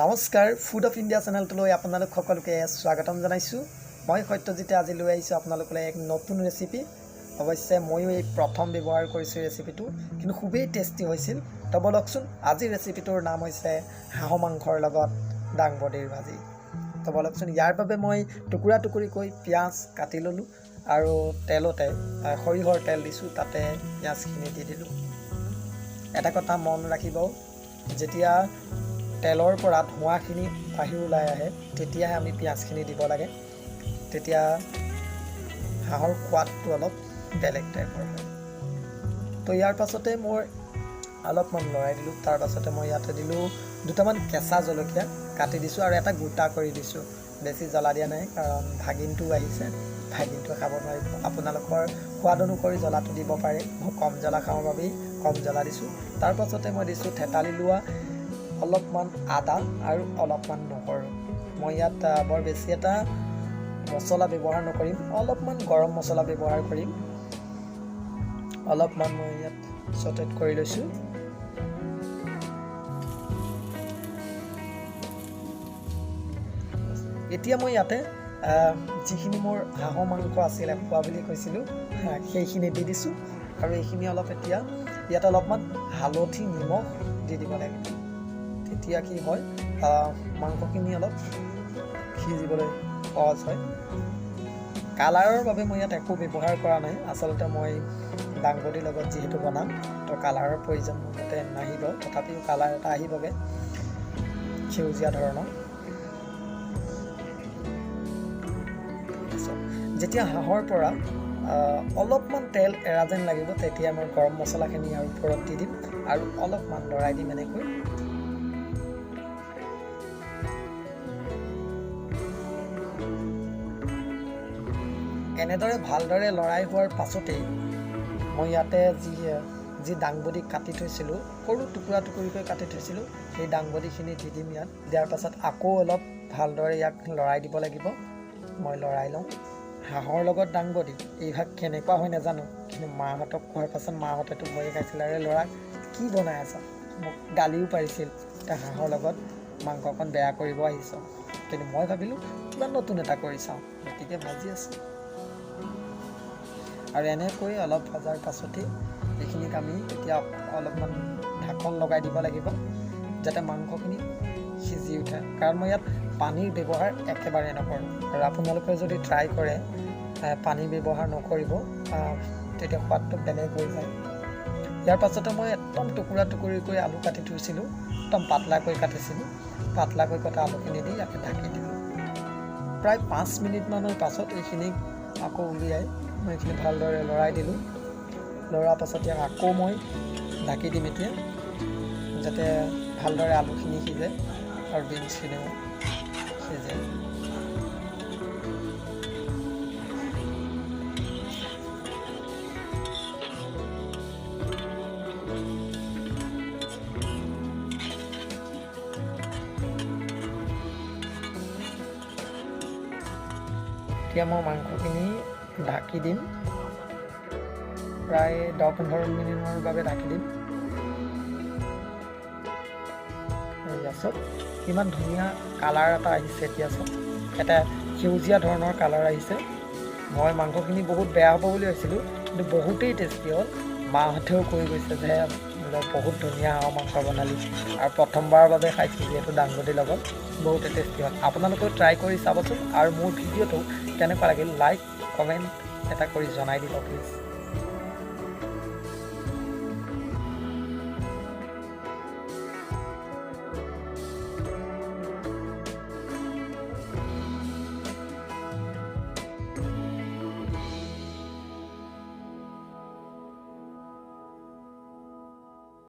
নমস্কাৰ, food of India চেনেলটোলৈ আপোনালোক সকলোকে স্বাগতম জনাইছোঁ। মই সত্যজিতে আজি লৈ আহিছোঁ আপোনালোকলৈ এক নতুন ৰেচিপি। অৱশ্যে ময়ো এই প্ৰথম ব্যৱহাৰ কৰিছোঁ ৰেচিপিটো, কিন্তু খুবেই টেষ্টি হৈছিল। তো ব'লকচোন, আজিৰ ৰেচিপিটোৰ নাম হৈছে হাঁহৰ মাংসৰ লগত দাংবডিৰ ভাজি। তো ব'লকচোন, ইয়াৰ বাবে মই টুকুৰা টুকুৰিকৈ পিঁয়াজ কাটি ল'লোঁ আৰু তেলতে সৰিয়হৰ তেল দিছোঁ, তাতে পিঁয়াজখিনি দি দিলোঁ। এটা কথা মন ৰাখিব, যেতিয়া তেলৰ পৰা ধোঁৱাখিনি বাহিৰ ওলাই আহে, তেতিয়াহে আমি পিঁয়াজখিনি দিব লাগে। তেতিয়া হাঁহৰ সোৱাদটো অলপ বেলেগ টাইপৰ হয়। তো ইয়াৰ পাছতে মই অলপমান লৰাই দিলোঁ। তাৰ পাছতে মই ইয়াতে দিলোঁ দুটামান কেঁচা জলকীয়া কাটি দিছোঁ আৰু এটা গোটা কৰি দিছোঁ। বেছি জ্বলা দিয়া নাই, কাৰণ ভাগিনটোও আহিছে, ভাগিনটোৱে খাব নোৱাৰিব। আপোনালোকৰ সোৱাদ অনুসৰি জ্বলাটো দিব পাৰে। মই কম জ্বলা খাওঁ বাবেই কম জ্বলা দিছোঁ। তাৰ পাছতে মই দিছোঁ থেতালি লোৱা অলপমান আদা আৰু অলপমান নহৰু। মই ইয়াত বৰ বেছি এটা মছলা ব্যৱহাৰ নকৰিম, অলপমান গৰম মছলা ব্যৱহাৰ কৰিম। অলপমান মই ইয়াত চটেড কৰি লৈছোঁ। এতিয়া মই ইয়াতে যিখিনি মোৰ হাঁহৰ মাংস আছিলে, খোৱা বুলি কৈছিলোঁ, সেইখিনি দি দিছোঁ। আৰু এইখিনি অলপ এতিয়া ইয়াত অলপমান হালধি, নিমখ দি দিব লাগিব। তেতিয়া কি হয়, মাংসখিনি অলপ সিজিবলৈ সহজ হয়। কালাৰৰ বাবে মই ইয়াত একো ব্যৱহাৰ কৰা নাই। আচলতে মই দাংবডিৰ লগত যিহেতু বনাম, তো কালাৰৰ প্ৰয়োজন মোৰ মতে নাহিব। তথাপিও কালাৰ এটা আহিবগৈ সেউজীয়া ধৰণৰ। যেতিয়া হাঁহৰ পৰা অলপমান তেল এৰা যেন লাগিব, তেতিয়া মই গৰম মছলাখিনি ইয়াৰ ওপৰত দি দিম আৰু অলপমান লৰাই দিম এনেকৈ। এনেদৰে ভালদৰে লৰাই হোৱাৰ পাছতেই মই ইয়াতে যি যি দাংবডি কাটি থৈছিলোঁ, সৰু টুকুৰা টুকুৰিকৈ কাটি থৈছিলোঁ, সেই দাংবডিখিনি দি দিম ইয়াত। দিয়াৰ পাছত আকৌ অলপ ভালদৰে ইয়াক লৰাই দিব লাগিব। মই লৰাই লওঁ। হাঁহৰ লগত দাংবডি এইভাগ কেনেকুৱা হয় নাজানো, কিন্তু মাহঁতক কোৱাৰ পাছত মাহঁতেতো ভয়ে খাইছিল, "আৰে ল'ৰা, কি বনাই আছ?" মোক গালিও পাৰিছিল, "তই হাঁহৰ লগত মাংস অকণ বেয়া কৰিব আহিছ।" কিন্তু মই ভাবিলোঁ কিবা নতুন এটা কৰি চাওঁ, গতিকে ভাজি আছোঁ। আৰু এনেকৈ অলপ ভজাৰ পাছতেই এইখিনিক আমি এতিয়া অলপমান ঢাকন লগাই দিব লাগিব, যাতে মাংসখিনি সিজি উঠে, কাৰণ মই ইয়াত পানীৰ ব্যৱহাৰ একেবাৰে নকৰোঁ। আৰু আপোনালোকে যদি ট্ৰাই কৰে, পানী ব্যৱহাৰ নকৰিব, তেতিয়া সোৱাদটো বেলেগ হৈ যায়। ইয়াৰ পাছতে মই একদম টুকুৰা টুকুৰিকৈ আলু কাটি থৈছিলোঁ, একদম পাতলাকৈ কাটিছিলোঁ। পাতলাকৈ কটা আলুখিনি দি ইয়াতে ঢাকি দিলোঁ। প্ৰায় 5 মিনিটমানৰ পাছত এইখিনি আকৌ উলিয়াই মই এইখিনি ভালদৰে লৰাই দিলোঁ। লৰোৱাৰ পাছত ইয়াক আকৌ মই ঢাকি দিম এতিয়া, যাতে ভালদৰে আলুখিনি সিজে আৰু বিনছখিনিও সিজে। এতিয়া মই মাংসখিনি ঢাকি দিম। প্ৰায় 10-15 মিনিটৰ বাবে ঢাকি দিম। চাওক, কিমান ধুনীয়া কালাৰ এটা আহিছে। এতিয়া চাওক, এটা সেউজীয়া ধৰণৰ কালাৰ আহিছে। মই মাংসখিনি বহুত বেয়া হ'ব বুলি ভাবিছিলোঁ, কিন্তু বহুতেই টেষ্টি হ'ল। মাহঁতেও কৈ গৈছে যে বোলে বহুত ধুনীয়া হাঁহৰ মাংস বনালি। আৰু প্ৰথমবাৰৰ বাবে খাইছোঁ যিহেতু দাংবডিৰ লগত, বহুতে টেষ্টি হ'ল। আপোনালোকেও ট্ৰাই কৰি চাবচোন আৰু মোৰ ভিডিঅ'টো কেনেকুৱা লাগিল লাইক, কমেণ্ট এটা কৰি জনাই দিব প্লিজ।